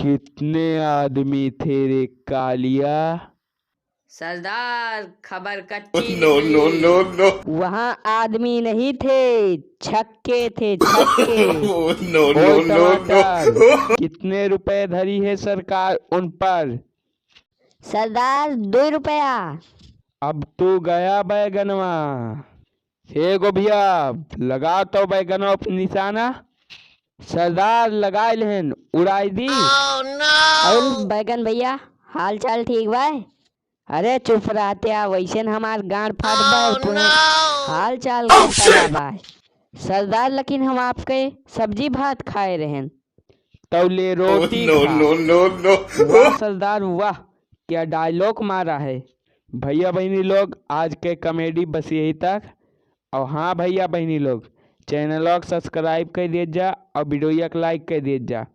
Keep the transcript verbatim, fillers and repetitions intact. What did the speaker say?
कितने आदमी थे रे कालिया? सरदार, खबर कच्ची निकली। No, no, no, no। वहाँ आदमी नहीं थे, छक्के थे, छक्के। Oh, no, no, no, no। टमाटर, कितने रुपए धरी है सरकार उन पर? सरदार, दुई रुपया। अब तू गया बैगनवा। हे गोभिया, लगा तो बैगनवा पे निशाना। सरदार लगाए लेहन, उड़ाई दी। Oh, no! और बैगन भैया, हाल चाल ठीक बा? अरे चुप रहते आ, वैसे न हमार गांड फाट बा, तुम्हें हाल चाल का पता बा। सरदार, लेकिन हम आपके सब्जी भात खाए रहन। तौले रोटी Oh, no, खा। No, no, no। वाह सरदार वाह, क्या dialogue मारा है। भैया बहिनी लोग, आज के comedy बस यही तक। और हाँ भैया बहिनी लोग, channel को subscribe कर दिए जा और video को like कर दिए जा।